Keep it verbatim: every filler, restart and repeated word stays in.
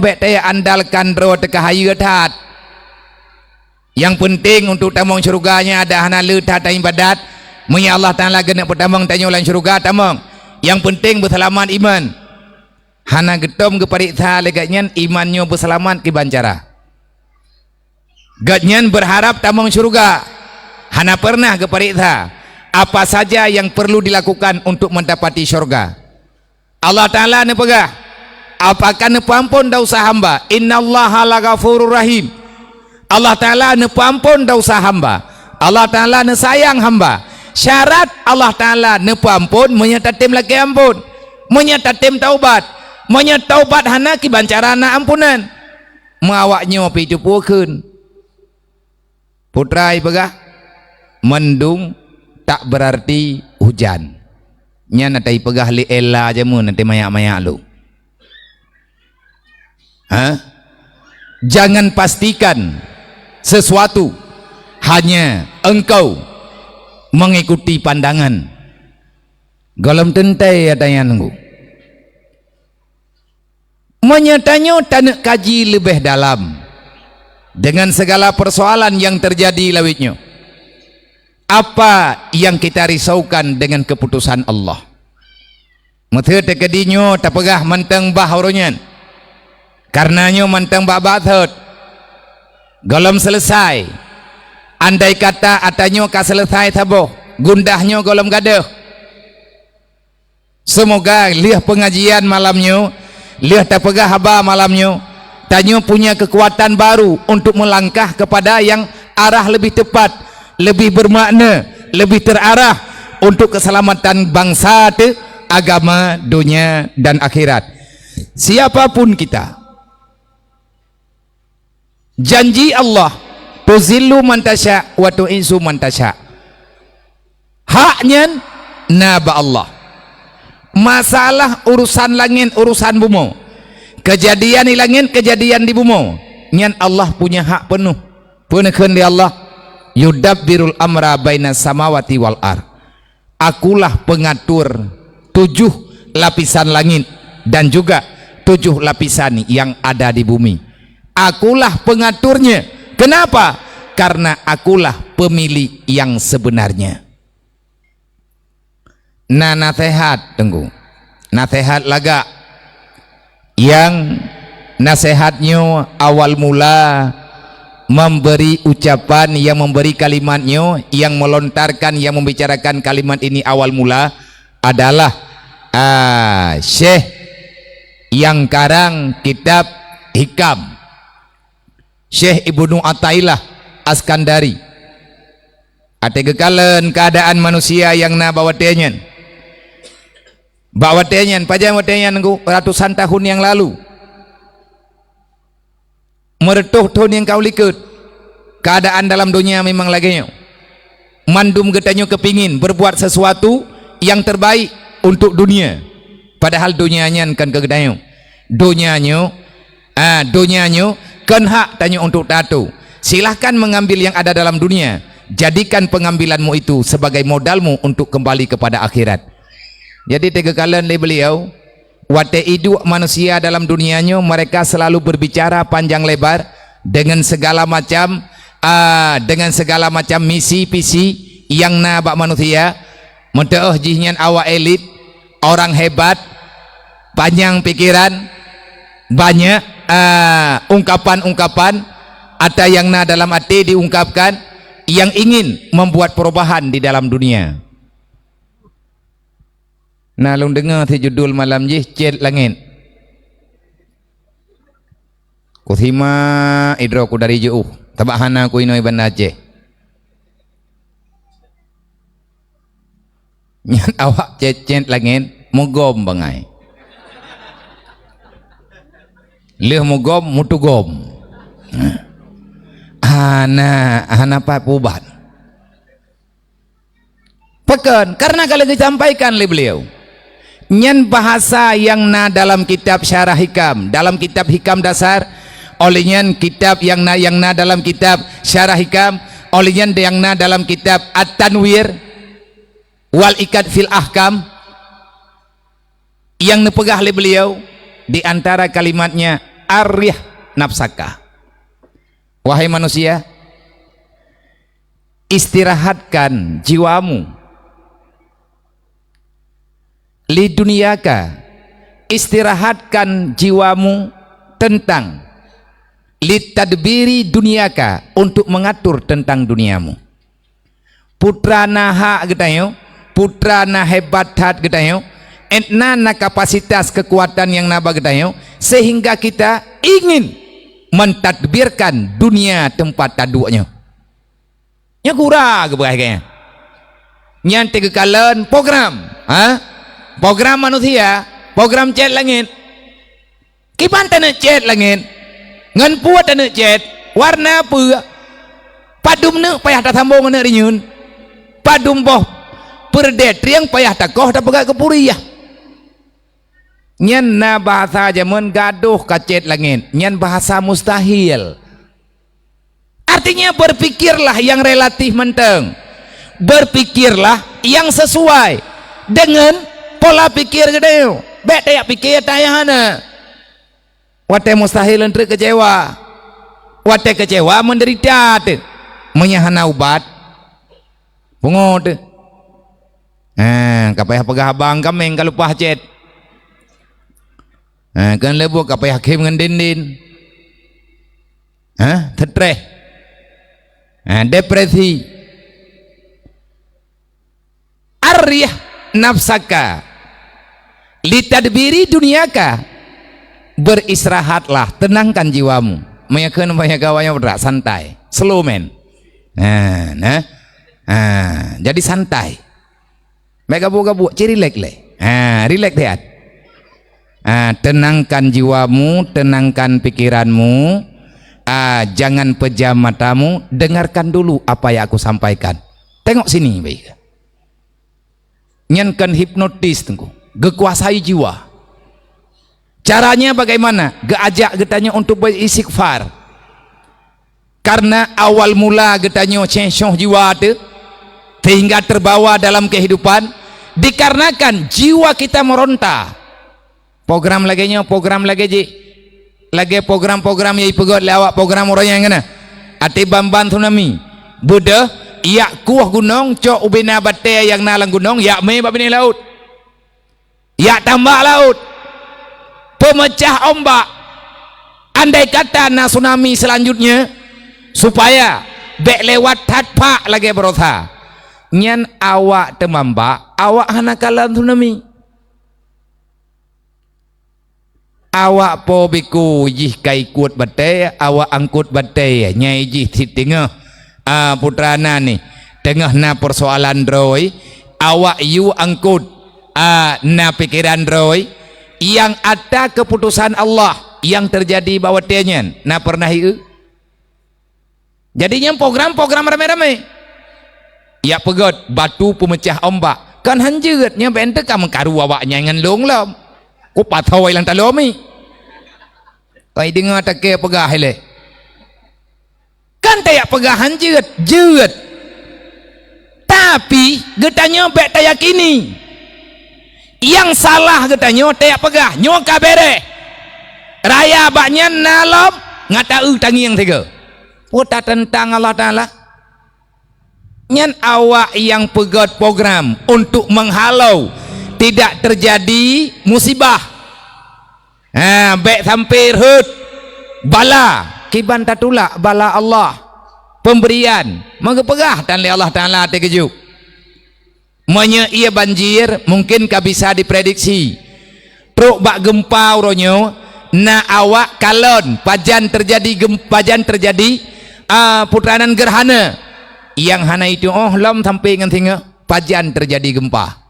Bék teuandalkan droe teuka hayeue that. Nyang peunteng untuk tamong syeuruga nyan adak hana le that taibadat. Meunyoe Allah Taala geuneuk peutamong tanyoe lam syeuruga, tamong. Nyang peunteng beuseulamat iman. Hana geutom geupareksa lé gobnyan iman nyoe beuseulamat kiban cara. Gobnyan beurharab tamong syeuruga, hana peureunah geupareksa apa saja nyang peurlu dilakukan untuk meudapati syeuruga. Allah Taala neupeugah, "Apakah neupeuamphon desya hamba? Innallaha laghafurur rahim." Allah Taala neupeuamphon desya hamba. Allah Taala neusayang hamba. Syarat Allah Taala neupeuamphon meunyoe tatem lakée amphon, meunyoe tatem taubat. Meunyoe taubat hana, kiban cara na ampunan. Meu awak nyoe pih teupeue kheun. Putra ipeugah, "Mendung tak berarti hujan." Nyan ata ipeugah lé ella jameun, ata manyak-manyak lom. Ha? Jangan pastikan sesuatu, hanya engkau mengikuti pandangan. Gohlom teuntée ata nyan nunggu. Meunyoe tanyoe taneuk kaji leubeh dalam dengan segala persoalan nyang teujadi lawét nyoe, apa nyang kita risaukan dengan keuputosan Allah? Meuseuti keudinyoe tapeugah mantong bah uroe nyan, kareuna nyoe mantong bak-bak thot, gohlom seuleusai. Andai kata ata nyoe ka seuleusai saboh, gundah nyoe gohlom gadôh. Seumoga lheueh peungajian malam nyoe, lheueh tapeugah haba malam nyoe, tanyoe punya keukuatan baru untuk meulangkah keupada nyang arah leubeh teupat, leubeh beumakna, leubeh teuarah untuk keuseulamatan bansa teuh, agama, donya, dan akhirat. Siapa pun kita, janji Allah, "Tuzillu man tasya wa tu'izzu man tasya." Hak nyan na bak Allah. Masalah urusan langét, urusan bumoe, keujadian di langét, keujadian di bumoe, nyan Allah punya hak peunoh. Peue neukheun lé Allah? "Yudabbirul amra bainas samawati wal ard." Akulah pengatur tujuh lapisan langit dan juga tujuh lapisan yang ada di bumi. Akulah pengaturnya. Kenapa? Karena akulah pemilik yang sebenarnya. Na naseuhat, Teungku. Naseuhat lagak. Nyang naseuhat nyoe awal mula memberi ucapan, yang memberi kalimat nyoe, yang melontarkan, yang membicarakan kalimat ini awal mula adalah, ah, Syekh yang karang kitab Hikam, Syekh Ibnu Athaillah Askandari. Até geukalon keuadaan manusia nyang na bak watée nyan. Bak watée nyan, pajan watée nyan, Teungku? Ratusan tahun nyang lalu. Meureutoh thon nyang ka u likot, keuadaan dalam donya memang lagée nyoe. Mandum geutanyoe keupingin berbuat sesuatu nyang terbaik untuk dunia, padahal donya nyan kon keu geutanyoe. Donya nyoe, ah, donya nyoe kon hak tanyoe untuk tatu. Silahkan mengambil yang ada dalam dunia, jadikan pengambilanmu itu sebagai modalmu untuk kembali kepada akhirat. Jadi, teuka kalon lé beliau, watée iduek manusia dalam dunia nyoe, mereka selalu berbicara panjang lebar dengan segala macam, ah, dengan segala macam misi-visi nyang na bak manusia. Meuteuoh jih nyan awak elit, orang hebat, panyang pikeran, banyak, ah, ungkapan-ungkapan ata nyang na dalam até diungkapkan, yang ingin membuat perubahan di dalam dunia. Na lôn deungoe si judul malam jih, Cét Langét. Kusimak idroe ku dari jiôh, sabab hana kuinoe Banda Aceh. Nyan awak cét-cét langét, meugom bangai. Lheueh meugom, meutugom. Hana, hana pat peuubat. Pakon? Karena ka lheueh geusampaikan lé beliau. Nyan bahasa nyang na dalam kitab Syarah Hikam, dalam kitab Hikam Dasar, oleh nyan kitab nyang na, nyang na dalam kitab Syarah Hikam, oleh nyan nyang na dalam kitab At-Tanwir wal Iqad fil Ahkam, nyang neupeugah lé beliau di antara kalimatnya, Arih nafsaka. Wahai manusia, istirahatkan jiwamu. Li dunyaka, istirahatkan jiwamu tentang, li tadbiri dunyaka, untuk mengatur tentang duniamu. Putra na hak geutanyoe, putra na hebat that geutanyoe, étna na kapasitas keukuatan nyang na bak geutanyoe, sehingga kita ingin mentadbirkan dunia tempat taduek nyoe. Nyoe gura geupeugah keu nyan. Nyan teuh geukalon program, ha? Program manusia, program cét langét. Kiban taneuk cét langét? Ngon peue taneuk cét? Warna peue? Padum neuk payah tasambong aneuk rinyun? Padum boh peureudée trieng payah takoh tapeugah keu puriah? Nyan na bahasa jameun gadoh ka cét langét. Nyan bahasa mustahil. Artinya, berpikirlah yang relatif mantong. Berpikirlah yang sesuai dengan pola pikir geutanyoe. Bék tajak pikir tayah hana. Watée mustahil treuk keucewa. Watée keucewa menderita teuh. Meunyo hana ubat, pungo teuh. Ha, ka payah peugah abang kaméng ka leupah cét. Ha, keu leubeh ka payah khém ngon dindin. Ha, stres. Ha, depresi. Arih nafsaka. Litadbiri dunyaka. Beristirahatlah, tenangkan jiwamu. Meunyo kheun, meunyo kawan nyang beutrak, santai. Slow man. Ha, nah. Ha, jadi santai. Bék gabuk-gabuk, ci rilek lé. Ha, rilek siat. Ha, tenangkan jiwamu, tenangkan pikiranmu. Ah, jangan pejam matamu, dengarkan dulu apa yang aku sampaikan. Tengok sini, baik. Nyan kan hipnotis, Teungku. Geukuasai jiwa. Caranya bagaimana? Geuajak geutanyoe untuk beristighfar. Karena awal mula geutanyoe céh-céh jiwa teuh, sehingga terbawa dalam kehidupan, dikarenakan jiwa kita meronta. Program lagée nyoe, program lagée jih. Lagée program-program nyang ipeugét lé awak program uroe nyan keunoe. Até ban-ban tsunami. Beudôh, yak kueh gunong, cok ubena batée nyang na lam gunong, yak mé bak binéh laôt. Yak tambak laôt. Peumeucah ombak. Andai kata na tsunami selanjutnya, supaya bék lewat that phak lagée baroesa. Nyan awak teumambak, awak hana kalon tsunami. Awak po biku jih ka ikot batée, awak angkot batée, nyai jih cit teungoh, a, putra na nih, teungoh na peusoalan droe, awak yue angkot, a, na pikeran droe, nyang atra keuputosan Allah nyang teujadi bak watée nyan, na peureunah ié? Jadi nyang program-program ramé-ramé. Yak peugét batu peumeucah ombak. Kan han jeuet nyan bèk teuka meukaru awak nyan ngon lôn lom. Ku pathoi lam taloe mi. Kai deungoe takée peugah ilée. Kan tayak peugah han jeuet, jeuet. Tapi geutanyoe bèk tayakini. Nyang salah geutanyoe tayak peugah, nyoe ka bèrèh. Raya bak nyan na lom, ngat taeu tangieng sigoe. Peue tateuntang Allah Taala? Nyan awak nyang peugét program untuk menghalau tidak terjadi musibah. Ha, bèk sampai rhot bala, kiban tatulak bala Allah. Pemberian, meugeupeugah tan lé Allah Taala teukeujeuet. Meunyoe ié banjir, mungkin ka bisa diprediksi. Trok bak geumpa uroe nyoe, na awak kalon pajan teujadi gem-, pajan teujadi, a, peutranan gerhana. Nyang hana itu'oh lom sampai ngon singoh, pajan teujadi geumpa.